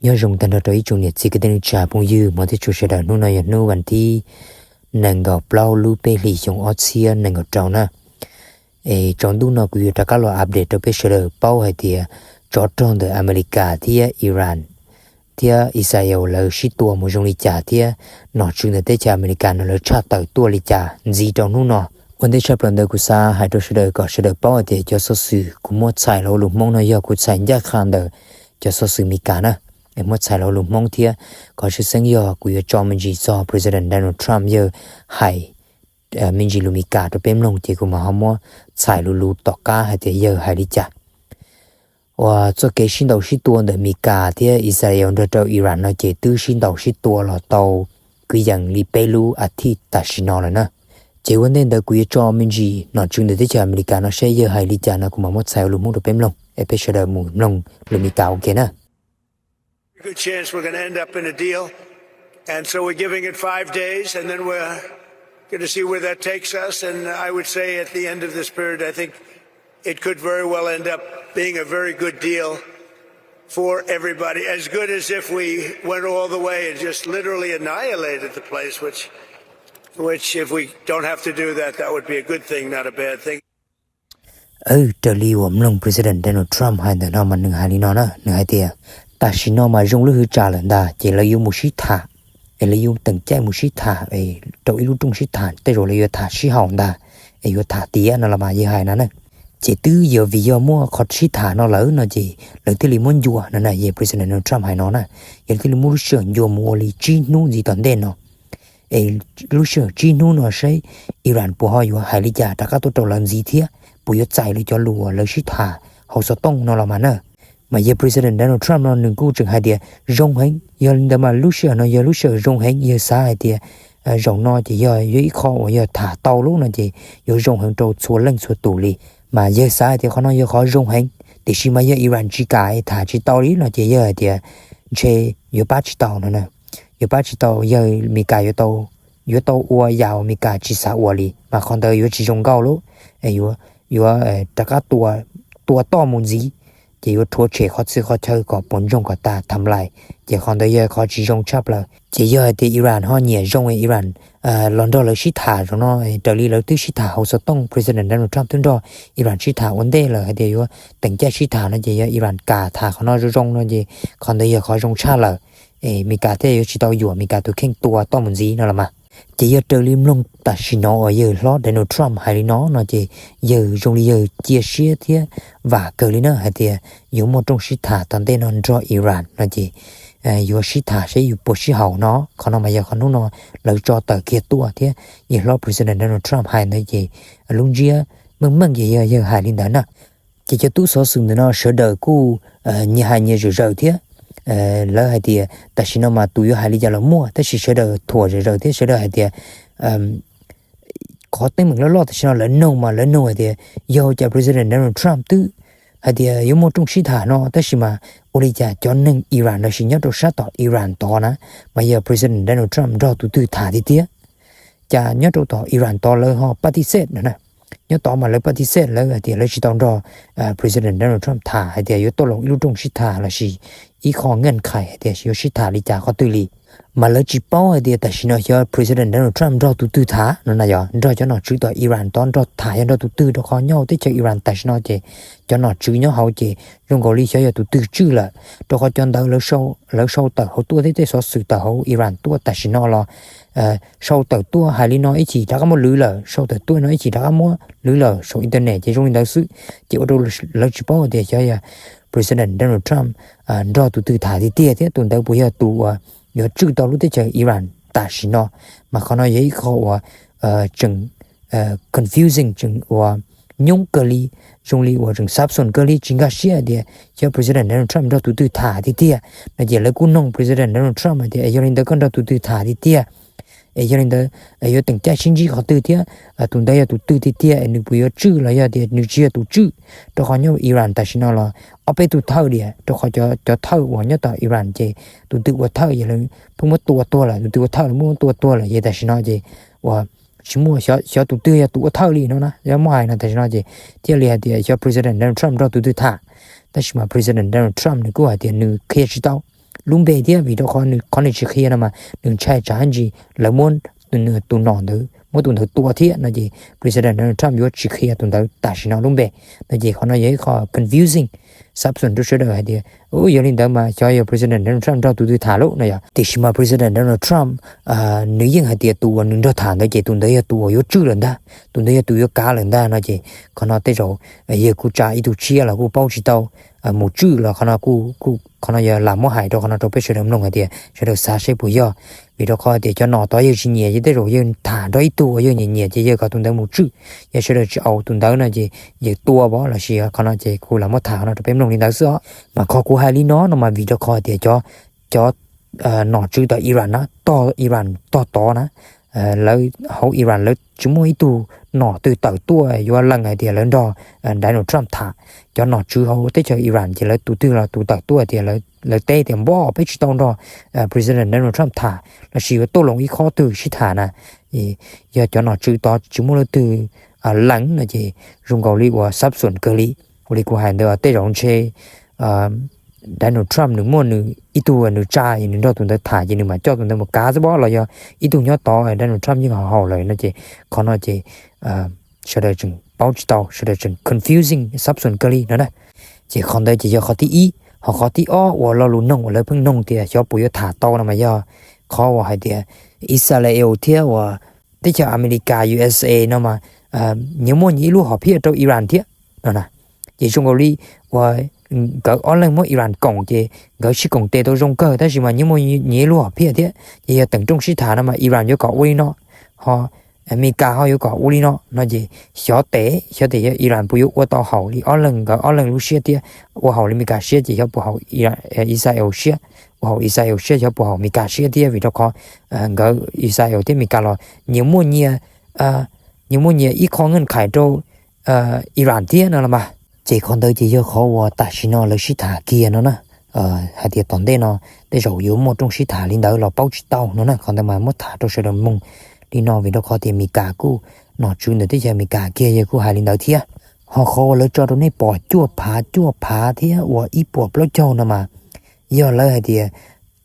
Nyob zoo tag nrho rau ib tsoom niam txiv kwv tij neej tsa phooj ywg hmov thiab tshua sawv daws. Hnub no yog hnub vas thib nees nkaum plaub lub peb hlis xyoo ob txhiab nees nkaum rau na. Es tsaus ntuj no kuv yuav rov qab los update rau peb sawv daws paub hais tias tsov rog ntawm Amelikas thiab Iran thiab Israel lawv sib tua mus zoo li cas thiab nom tswv ntawm teb chaws Amelikas no lawv tshaj tawm tuaj li cas ntxiv rau hnub no. Ua ntej tshaj plaws ntawd kuv xav hais rau sawv daws kom sawv daws paub hais tias cov xov xwm kuv muab txhais los ua lus Hmoob no yog kuv txhais ncaj qha ntawm cov xov xwm Meskas na. Es muab txhais los ua lus Hmoob thiab, qhov tshwj xeeb yog kuv yuav tso me ntsis txog President Donald Trump yawg hais me ntsis lus Meskas rau peb mloog ces kuv mam ho muab txhais lus lus tom qab hais tias yawg hais li cas. Uas txoj kev sib ntaus sib tua ntawm Meskas thiab Israel nrog rau Iran no ces twb sib ntaus sib tua los tau kwv yees li peb lub as thiv tam sim no lawm na. Ces ua ntej ntawd kuv yuav tso me ntsis nom tswv ntawm teb chaws Amelikas no seb yawg hais li cas no kuv mam muab txhais ua lus Hmoob rau peb mloog, es peb sawv daws mus mloog lus Meskas ua ke na. Good chance we're going to end up in a deal. And so we're giving it five days, and then we're going to see where that takes us. And I would say at the end of this period, I think it could very well end up being a very good deal for everybody, as good as if we went all the way and just literally annihilated the place, which, which if we don't have to do that, that would be a good thing, not a bad thing. Raws li uas mloog President Donald Trump hais ntawm no mas nws hais li no na, nws hais tias tam sim no mas zoo lub hwv tsam lawm ntag ces lawv yuav mus sib tham, es lawv yuav teem caij mus sib tham rau ib lub rooj sib tham, tej zaum lawv yuav tham sib haum ntag, es yuav tham tiav no los mas yawg hais no na. Ces twb yog vim yog muaj qhov sib tham no lawm no ces lawv thiaj li muab ncua no na, yawg President Donald Trump hais no na. Yog lawv thiaj li muab lub sij hawm ncua mus ua li tsib hnub ntxiv tom ntej no. Es lub sij hawm tsib hnub no saib Iran puas ho yuav hais li cas rov qab tuaj rau lawv ntxiv thiab, puas yuav txais lawv cov lus uas lawv sib tham hauv xov tooj no los mas na. Mas yawg President Donald Trump no nws kuj tseem hais tias zoo heev, yog li ntawd mas lub sij hawm no yog lub sij hawm zoo heev, yawg xav hais tias zaum no ces yog yuav ib qho uas yog tham tau lub no ces yuav zoo heev rau txhua leej txhua tus li. Mas yawg xav hais tias qhov no yog qhov zoo heev, tiam sis mas yog Iran tsis kam tham tsis tau li no ces yawg hais tias ntshe yuav pab tsis tau no na. Yuav pab tsis tau, yawg Meskas yuav tau, yuav tau ua yam uas Meskas tsis xav ua li, mas qhov ntawd yuav tsis zoo nkauj lub, yuav, yuav rov qab tua, tua toj mus ntxiv, ces yuav rhuav tshem qhov txhia qhov chaw kom puas ntsoog kom tas tham lais, ces qhov ntawd yog qhov tsis zoo tshaj plaws. Ces yog hais tias Iran ho nyiam zoo Iran los nrog lawv sib tham zaum no, raws li lawv twb sib tham hauv xov tooj, President Donald Trump twb nrog Iran sib tham ua ntej lawm hais tias yuav teem caij sib tham no ces yog Iran kam tham qhov no zoo zoo no ces qhov ntawd yog qhov zoo tshaj lawm. Es Meskas thiaj yuav tsis tau yuam Meskas tus kheej tua toj mus ntxiv no los mas. Ces yog raws li mloog tam sim no uas yawg hlob Donald Trump hais li no no ces yawg zoo li yawg cia siab thiab vam kawg li na hais tias yuav muaj rooj sib tham tom ntej no nrog Iran no ces yuav sib tham saib yus puas sib haum no. Qhov no mas yog qhov hnub no lawv tso tawm kiag tuaj thiab yawg hlob President Donald Trump hais ntawd ces lub ntsiab meej meej ces yog yawg hais li ntawd na. Ces cov tub xov xwm ntawm no sawv daws kuj nyias hais nyias zawm zaws thiab. Lawv hais tias tam sim no mas tus yuav hais li cas los muaj, tab sis sawv daws thuam zawm zaws thiab sawv daws hais tias qhov teeb meem loj loj tam sim no lawv noog mas lawv noog hais tias yog ua cas President Donald Trump twb hais tias yuav muaj rooj sib tham no tab sis mas ua li cas cov neeg Iran lossis nyob rau sab tom Iran tod na, mas yog President Donald Trump nrog tus twg tham tiag tiag. Cas nyob rau tom Iran tod lawv ho pab tis xej no na. Nyob tod mas lawv pab tis xej, lawv hais tias lawv tsis tau nrog President Donald Trump tham hais tias yuav tau los ib lub rooj sib tham lossis ib qho nkeej khais hais tias yuav sib tham li cas qhov twg li. Mas lawv tsis paub hais tias tam sim no xyov President Donald Trump nrog tus twg tham no na, yog nrog cov nom tswv tom Iran tod nrog tham yog nrog tus twg, rau qhov nyob hauv teb chaws Iran tam sim no ces cov nom tswv nyob hauv ces zoo nkaus li xyov yog tus twg tswj lawm, rau qhov cov ntawv lawv sau tawm hauv tuaj thiab tej xov xwm tawm hauv Iran tuaj tam sim no los sau tawm tuaj hais li no ib chim rov qab muab lwv lawm, sau tawm tuaj no ib chim rov qab muab lwv lawm saum internet ces zoo li ntawd xwb. Ces ua rau lawv tsis paub tias xyov yog President Donald Trump nrog tus twg tham tiag tiag thiab tus ntawd puas yog tus uas yuav tswj tau lub teb chaws Iran tam sim no. Mas qhov no yog ib qho uas tseem confusing, tseem uas nyoob kawg li, zoo li uas tseem xav xon kawg li, tsis nkag siab tias xyov President Donald Trump nrog tus twg tham tiag tiag no. Ces lawv kuj noog President Donald Trump hais tias yog li ntawd koj nrog tus twg tham tiag tiag, es yog li ntawd yuav teem caij sib ntsib qhov twg thiab tus ntawd yog tus twg tiag tiag, es nws puas yuav tswj los yog tias nws tsis yog tus tswj, rau qhov nyob Iran tam sim no los ob peb tug thawj diam, rau qhov cov thawj uas nyob tom Iran ces tus twg ua thawj ces lawv pheej muab tua tuag lawm, tus twg ua thawj lawv muab tua tuag lawm, ces tam sim no ces uas tsis muaj xyov tus twg yog tus ua thawj li no na, yog muaj hais no tam sim no ces thiaj li hais tias xyov President Donald Trump nrog tus twg tham. Tab sis mas President Donald Trump nws kuj hais tias nws qhia tsis tau, lub npe thiab, vim rau qhov nws, qhov nws tsis qhia no mas nws ntshai tsam ntsis lawv muab tus nom ntawd, muab tus ntawd tua thiab no ces President Donald Trump yuav tsis qhia tus ntawd tam sim no lub npe. No ces qhov no yog ib qho confusing, xav xum rau sawv daws hais tias, yog li ntawd mas xyov yog President Donald Trump nrog tus twg tham lawm no yog. Tiam sis mas President Donald Trump nws yeej hais tias tus uas nws nrog tham ntawd ces tus ntawd yog tus uas yuav tswj lawm ntag, tus ntawd yog tus yuav kav lawm ntag no ces qhov no tej zaum yawg kuj tsa ib tug tshiab los kuj paub tsis tau, mus tswj los qhov no kuj, qhov no yog lam muab hais rau qhov no rau peb sawv daws mloog hais tias sawv daws xav seb puas yog. Vim rau qhov tias cov nom tod yawg tsis nyiam ces tej zaum yawg tham nrog ib tug uas yawg nyiam nyiam ces yawg kom tus ntawd mus tswj, yog sawv daws tsis au tus ntawd no ces yawg tua pov los sis qhov no ces kuv lam muab tham qhov no rau peb mloog li ntawd xwb os. Mas qhov kuv hais li no no mas vim rau qhov tias cov, cov nom tswv tom Iran na, tog Iran tog tod na, lawv hauv Iran lawv tsis muaj ib tug nom twg tawm tuaj yuav lees hais tias lawv nrog Donald Trump tham. Cov nom tswv hauv teb chaws Iran ces lawv tus twg los tus tawm tuaj tias lawv teb tias npoj peb tsis tau nrog President Donald Trump tham los sis yuav tuaj loo ib qhov twg sib tham na, yog cov nom tswv tod tsis muaj leej twg lees no ces zoo nkaus li uas xav xum kawg li. Ua li kuv hais ntawd tej zaum ntshe Donald Trump nws muaj nws ib tug nws tsa nws nrog tus ntawd tham ces nws mam coj tus ntawd mus kav xwb pov los yog ib tug nyob tod Donald Trump yeej haus haus lawm no ces qhov no ces sawv daws tseem paub tsis tau, sawv daws tseem confusing, xav xum kawg li no na. Ces qhov ntawd ces yog qhov thib ib. Ho qhov thib ob uas lo lus noog uas lawv pheej noog tias xyov puas yuav tham tau no mas yog qhov uas hais tias Israel thiab uas teb chaws Amelikas U S A no mas nyias muaj nyias ib lub hom phiaj rau Iran thiab no na. Ces zoo nkaus li uas nkawd ob leeg muab Iran koom ces nkawd sib koom tes tau zoo kawg tab sis mas nyias muaj nyias ib lub hom phiaj thiab ces yog teem rooj sib tham no mas Iran yuav kom ua li no, ho Amelikas ho yuav kom ua li no no ces xyov tes, xyov tes yog Iran puas yuav ua tau haum li ob leeg, nkawd ob leeg lub siab thiab ua haum li Amelikas siab ces xyov puas haum Israel siab, ua haum Israel siab xyov puas haum Amelikas siab thiab vim rau qhov nkawd Israel thiab Amelikas los nyias muaj nyias, nyias muaj nyias ib qho ngeej khais rau Iran thiab no los mas. Ces qhov ntawd ces yog qhov uas tam sim no lawv sib tham kiag no na. Hais tias tom ntej no tej zaum yuav muaj rooj sib tham li ntawd los paub tsis tau no na, qhov ntawd mas muab tham rau sawv daws mloog li no vim rau qhov tias Amelikas kuj, nom tswv ntawm teb chaws Amelikas kiag yawg kuj hais li ntawd thiab. Ho qhov uas lawv tso rau nej pom cuaj phav cuaj phav thiab uas ib puas plaub caug no mas yog lawv hais tias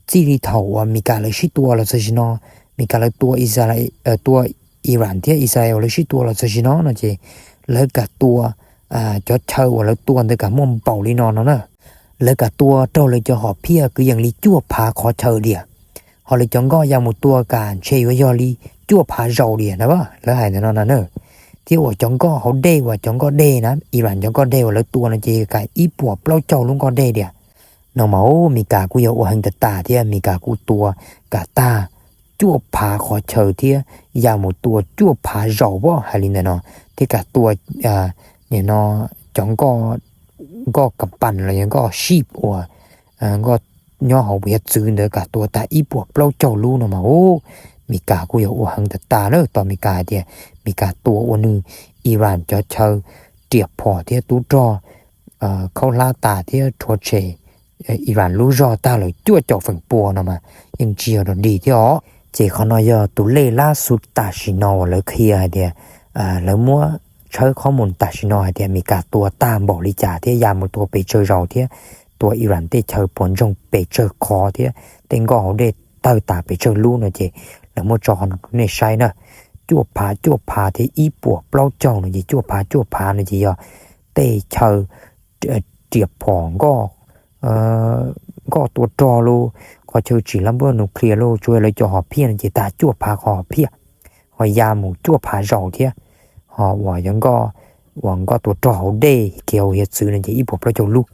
txij li thaum uas Amelikas lawv sib tua los txog sim no, Amelikas lawv tua Israel, tua Iran thiab Israel lawv sib tua los txog sim no no ces lawv kam tua cov chaw uas lawv tua ntawd kam muaj npaum li no no na. Lawv kam tua raug lawv cov hom phiaj kwv yees li cuaj phav qhov chaw diam. Ho lawv cov nkoj ya mus tua kam ntshe yuav yog li cuaj phav zaus diam na, lawv hais ntawm no na. Thiab uas cov nkoj hauv dej uas cov nkoj deg na, Iran cov nkoj deg uas lawv tua no ces kam ib puas plaub caug lub nkoj deg diam. No mas Amelikas kuj yog ua heev tas tas thiab Amelikas kuj tua kam tag cuaj phav qhov chaw thiab ya mus tua cuaj phav zaus pov hais li ntawm no, thiab kam tua, nim no, cov nkoj, nkoj kas pas los yog nkoj ship uas nkoj nyob hauv hiav txwv ntawd kam tua tag ib puas plaub caug lub no mas Amelikas kuj yog ua heev tas tas na. Tos Amelikas hais tias Amelikas tua ua nws Iran cov chaw riam phom thiab tub rog khaub hlab tas thiab rhuav tshem Iran lub zog tag lawm cuaj caum feem pua no mas yeej tsis yog dog dig thiab os. Ces qhov no yog tus lej lab xu tam sim no uas lawv qhia hais tias lawv muab tshawb qhov mus tam sim no hais tias Amelikas tua tag npaum li cas thiab ya mus tua pes tsawg zaus thiab tua Iran tej chaw puas ntsoog pes tsawg qhov thiab tej nkoj hauv dej tawg tas pes tsawg lub no ces lawv muab tso qhov no rau nej saib na. Cuaj phav cuaj phav thiab ib puas plaub caug no ces cuaj phav cuaj phav no ces yog tej chaw riam phom nkoj, nkoj tua rog los, qhov chaw tsim lab npuab nuclear los, tsuas lawv cov hom phiaj no ces tag cuaj phav qhov hom phiaj, ho ya mus cuaj phav zaus thiab, ho uas yog nkoj, uas nkoj tua rog hauv dej kiag hauv hiav txwv no ces ib puas plaub caug lub.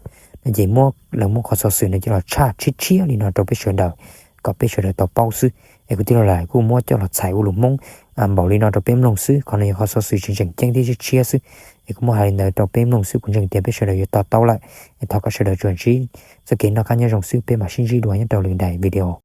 No ces muab, lawv muab qhov xov xwm no ces los tshaj tshiab tshiab li no rau peb sawv daws kom peb sawv daws tau paub xwb. Es kuv tij laug Lais kuj muab coj los txhais ua lus Hmoob npaum li no rau peb mloog xwb. Qhov no yog qhov xov xwm tseem tseem ceeb thiab tshiab tshiab xwb. Es kuv muab hais li ntawd rau peb mloog xwb, kuv ntseeg tias peb sawv daws yuav to taub lawm. Es thov kom sawv daws tsuas ntsib txoj kev noj qab nyob zoo xwb, peb mam sib ntsib dua nyob rau lwm daim video.